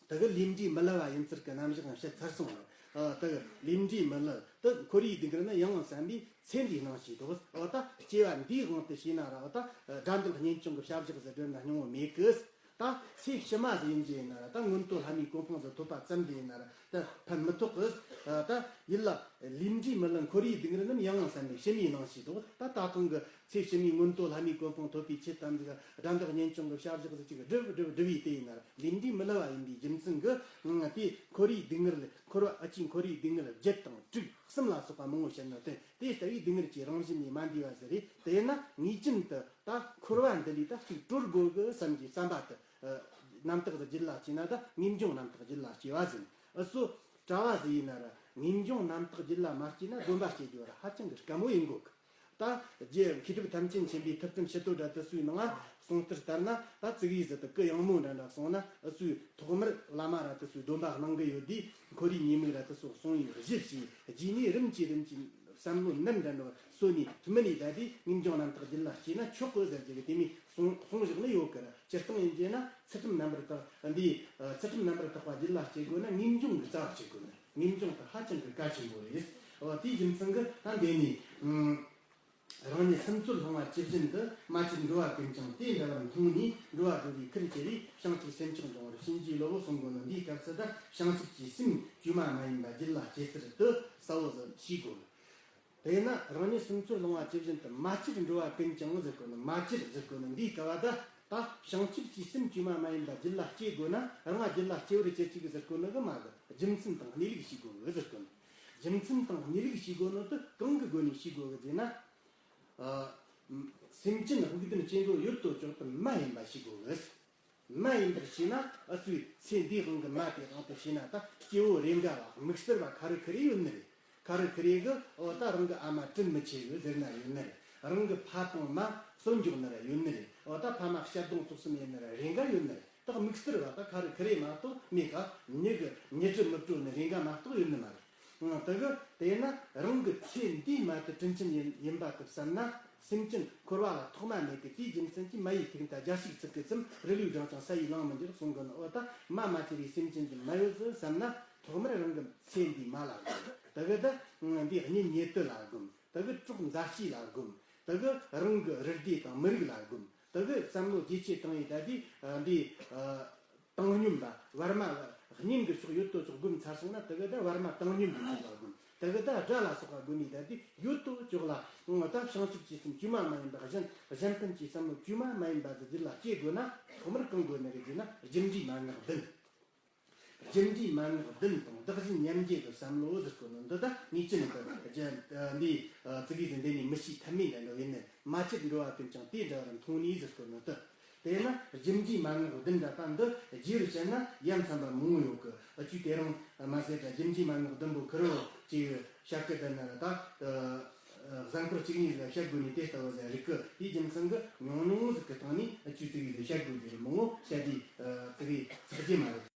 དེ་གི་ལས་འབྲས་མི་བསླུ་བ་ཡིན་ཚུལ་གྱི་རྣམ་གཞག་ཡང་བཤད་ཚར་སོང་ནི། ཨ། དེ་གི་ལས་འབྲས་མི་བསླུ་དེ་འཁོར་བའི་སྡུག་བསྔལ་ནི་ཡང་བསམ་པའི་ཚེ་འདིའི་སྣང་ཞེས་འདོགས། འོ་ད་སྐྱེ་བ་འདིའི་དབང་དུ་བྱས་ན་ར། འོ་ད་དགྲ་འདུལ་གཉེན་སྐྱོང་གི་བྱ་བཞག་ཟིག་སྒྲུབ་ན་སྙིང་བོ་མེད་གི། ད་ཚེ་ཕྱི་མ་ཟིག་ཡིན་རྒྱུ་ཡིན་ན་ར། ད་མངོན་མཐོ་ལྷ་མིའི་གོ་འཕང་ཟིག་ཐོབ་པ་ཙམ་དེ་ཡིན་ན་ར། ད་ཕན་མི་ཐོགས་གི། ད་ཡིད་ལ་ལས་འབྲས་མི་བསླུ་འཁོར་བའི་སྡུག་བསྔལ་རྣམས་ཡང་ཡང་བསམ་པའི་ཕྱི་མའི་སྣང་ཞེས་འདོགས། ད་ད་ཐེངས་གི་ཚེ་ཕྱི་མའི་མངོན་མཐོ་ལྷ་མིའི་གོ་འཕང་ཐོབ་པའི་ཆེད་དམ་ཟིག་དགྲ་འདུལ་གཉེན་སྐྱོང་གི་བྱ་བཞག་ཟིག་ཅིག་སྒྲུབ་སྒྲུབ་སྒྲུབ་པའི་དེ་ཡིན་ན་ར། ལས་འབྲས་མི་བསླུ་བ་ཡིན་པའི་རྒྱུ་མཚན་གི། ཨང་། དེ་འཁོར་བའི་སྡུག་བསྔལ། འཁོར་བ་ཨ་ཅེ་འཁོར་བའི་སྡུག་བསྔལ་བརྒྱད་དང་དྲུག་གསུམ་ལ་སོགས་པ་མང་བོ་བཤད་ནོ་དེ། དེ་ལྟ་བུའི་སྡུག་བསྔལ་གྱི་རང་བཞིན་ནས་མ་འདས་པ་ཟིག་རེད། དེས་ན་ངེས་ཅན་དུ་ད་འཁོར་བ་འདི་ལས་ད་ཅིག་གྲོལ་དགོས་གི་བསམ་གྱི་བསམ་པ་དེ། ཨ། རྣམ་དག་ཏུ་རྒྱུད་ལ་སྐྱེས་ན་ད་ངེས་འབྱུང་རྣམ་དག་རྒྱུད་ལ་སྐྱེ་བ་ཟིན། ཨུ་སུ་གྲྭ་བ་ཟིག་ཡིན་ན་ར་ངེས་འབྱུང་རྣམ་དག་རྒྱུད་ལ་མ་སྐྱེས་ན་སྡོམ་པ་སྐྱེ་རྒྱུ་ར་ཧ་ཅང་གི་དཀའ་མོ་ཡིན་གོ་གི། ད་རྒྱུ་མཁས་གྲུབ་ཐམས་ཅད་མཁྱེན་པའི་ཐུབ་བསྟན་ཕྱི་དོན་འདྲ་དུ་སུའི་ནང་ང་གསུང་ལྟར་ལྟར་ན། ད་ཙི་གེ་ཟིག་ཏུ་གུ་ཡངས་མོ་འདྲ་འདྲ་གསུངས་ན། ཨུ་སུའི་ཐོག་མར་བླ་མ་ར་དུ་སུའི་སྡོམ་པ་གནང་གི་ཡོད་དུས། འཁོར་བའི་ཉེས་དམིགས་ར་དུ་སོགས་གསུང་བའི་གཞི་བྱས། རྗེས་ནས་རིམ་གྱིས་རིམ་གྱིས་བསམ་བློ་ནམ་འདྲ་འདྲ་སོ་ནས་ཐུན་མིན་ནས་ད་དེ་ངེས་འབྱུང་རྣམ་དག་རྒྱུད་ལ་སྐྱེས་ན་ཆོག་གི་ཟེར་རྒྱུ་གི་དེ་མོ་གསུང་གསུང་བཞག་ནི་ཡོད་གི་ར། སྤྱིར་བཏང་ཡིན་རྒྱུ་ན་ཚུལ་ཁྲིམས་རྣམ་པར་དག་འདི། ཚུལ་ཁྲིམས་རྣམ་པར་དག་པ་རྒྱུད་ལ་སྐྱེ་དགོས་ན་ངེས་འབྱུང་གི་རྩ་བ་བྱེད་དགོས་ནི། ངེས་འབྱུང་དེ་ཧ་ཅང་གི་གལ་ཆེན་པོ་རེད། འོ་དེའི་རྒྱུ་མཚན་གི་ད་འདི་ནས། ཨང་། རང་ཉིད་སུམ་ཅུ་སོ་ལྔ་བ་ཇི་བཞིན་དུ། མ་སྐྱེས་འགྲོ་བ་ཀུན་ཀྱང་དེ་འདྲ་བར་མཐོང་ནས། འགྲོ་བ་སྒྲོལ་བའི་ཁུར་ཁྱེར་རེ། བྱང་ཆུབ་སེམས་མཆོག་འབྱུང་བར་བྱིན་གྱིས་རློབས་གསུང་གོ་ནོ། འདིའི་སྐབས་སུ་ད་བྱང་ཆུབ་ཀྱི་སེམས་བཅོས་མ་མ་ཡིན་པ་རྒྱུད་ལ་སྐྱེ་ཚུལ་དེ་གསལ་བོ་ཟིག་ཤེས་དགོས། དེས་ན་རང་ཉིད་སུམ་ཅུ་སོ་ལྔ་བ་ཇི་བཞིན་དུ། མ་སྐྱེས་འགྲོ་བ་ཀུན་ཀྱང་ཟེར་གོ་ནོ། མ་སྐྱེས་ཟེར་གོ་ནོ་འདིའི་སྐབས་ད་ད་བྱང་ཆུབ་ཀྱི་སེམས་བཅོས་མ་མ་ཡིན་པ་རྒྱུད་ལ་སྐྱེ་དགོས་ན། རང་རྒྱུད་ལ་སྐྱེ་བར་བྱེད་ཅིག་ཟེར་གོ་ནོ་གི་མ་གི། རྒྱུ་མཚན་དང་གནས་ལུགས་ཤེས་དགོས་གི་ཟེར་གོ་ནོ། རྒྱུ་མཚན་དང་གནས་ལུགས་ཤེས་དགོས་ནོ་དེ་གང་གི་སྒོ་ནས་ཤེས་དགོས་གི་ཟེར་ན། ཨ། སེམས་ཅན་དབུགས་ལྡན་སྐྱེ་འགྲོ་ཡོད་དོ་ཅོག་ཏུ་མ་ཡིན་པ་ཤེས་དགོས་གི། མ་ཡིན་པར་ཤེས་ན། ཨུ་ཚུགས་ཚེ་འདིའི་དབང་གི་མ་དེ་དབང་དུ་བྱས་ན་ད་སྐྱེ་བོ་རེ་འགའ་ལ་དམིགས་བསལ་བ་ཁ་རི་ཁ་རེ་ཡོད་ནི་རེད། ཁ་རི་ཁ་རེ་གི་འོ་ད་རང་གི་ཨ་མ་དྲིན་མི་ཆེ་གི་ཟེར་ན་ཡོད་ནི་རེད། རང་གི་ཕ་དང་མ་གསོན་འཇོག་ནི་ར་ཡོད་ནི་རེད། འོ་ད་ཕ་མ་གཅར་རྡུང་བཙོག་གསུམ་ཡིན་ནི་ར་རེ་འགའ་ཡོད་ནི་རེད། ད་དམིགས་བསལ་བ་ད་ཁ་རི་ཁ་རེ་མ་གཏོགས་མེད་ཀ། མྱི་གི་མྱི་དྲིན་མི་སྤྲོ་ནི་རེ་འགའ་མ་གཏོགས་ཡོད་ནི་མ་རེད། ཨང་། དེ་གི་དེས་ན་རང་གི་ཚེ་འདིའི་མ་དེ་དྲིན་ཅན་ཡིན་ཡིན་པ་དེ་བསམ་ན། སེམས་ཅན་འཁོར་བ་ལ་ཐོག་མ་མེད་གི། དེའི་རྒྱུ་མཚན་གྱིས་མ་ཡི་ཐུག་མཐའ་རྒྱ་ཞིག་ཚིག་གི་ཙམ། རི་ལུའི་སྦྲང་ཆང་ས་ཡིས་ལང་མི་འགྱུར་གསུང་གི་ནོ། འོ་ད་མ་མ་སྐྱེས་པའི་སེམས་ཅན་གྱི་མ་ཡོད་ཟེར་བསམ་ན། ཐོག་མར་རང་གི་ཚེ་འདིའི་མ་ལ་སྒོམ། དེ་གི་ད་འདིའི་གཉེན་ཉེ་དུ་ལ་སྒོམ། དེ་གི་གྲོགས་མཛའ་བཤེས་ལ་སྒོམ། དེ་གི་རང་གི་རུ་སྡེ་དང་མི་རིགས་ལ་སྒོམ། དེ་གི་བསམ་བློ་རྒྱས་ཆེ་བཏང་ཡི་ད་དེ་འདི། བཏང་སྙོམས་པ། བར་མ་གཉེན་གྱི་ཕྱོགས་ཡོད་དོ་ཅོག་སྒོམ་ཚར་སོང་ན། དེ་གི་ད་བར་མ་བཏང་སྙོམས་ཀྱི་ཚུལ་ལ་སྒོམ། དེ་གི་ད་དགྲ་ལ་སོགས་པ་སྒོམ་ནས་ད་དེ་ཡོད་དོ་ཅོག་ལ། ད་བྱང་ཆུབ་ཀྱི་སེམས་བཅོས་མ་མ་ཡིན་པ་གཞན་གཞན་ཕན་གྱི་བསམ་བློ་བཅོས་མ་མ་ཡིན་པ་ཟིག་རྒྱུད་ལ་སྐྱེ་དགོས་ན། ཐོག་མར་གང་དགོས་ནི་རེད་ཟེར་ན། རྒྱུ་འབྲས་མན་ངག་བདུན། རྒྱུ་འབྲས་མན་ངག་བདུན་དང་བདག་གཞན་མཉམ་བརྗེ་གི་བསམ་བློ་ཟེར་གོ་ནོ་འདི་ད་ངེས་ཅན་དུ་རྒྱུ་འདི་ཙི་གེ་ཟིག་འདི་ནས་མི་ཤེས་ཐབས་མེད་འདྲ་འདྲ་ཡིན་ནི། མ་སྐྱེས་འགྲོ་བ་ཀུན་ཀྱང་དེ་འདྲ་བར་མཐོང་ནས་ཟེར་གོ་ནོ་དེ། དེས་ན་རྒྱུ་འབྲས་མན་ངག་བདུན་འདྲ་པ་འདི་རྒྱས་པར་བཤད་ན་ཡ་མཚན་པ་མང་བོ་ཡོད་གི། ཨ་ཅུ་དེ་རིང་མ་ཟད་ད་རྒྱུ་འབྲས་མན་ངག་བདུན་པོ་ཁེར་རོ་ཅིག་བཤད་གི་བསྡད་ན་ར་ད། གཟའ་འཁོར་གཅིག་གཉིས་ལ་བཤད་དགོས་ནས་དེ་ལྟ་བུ་ཟིག་རིག་གི། དེའི་རྒྱུ་མཚན་གི་ཉུང་ཉུང་ཟིག་གི་སྟེང་ནས་ཨ་ཅུ་ཙི་གེ་ཟིག་བཤད་དགོས་དེ་རེད། མང་བོ་བཤད་དེ་ཙི་གེ་ཚགས་རྒྱུ་མ་རེད།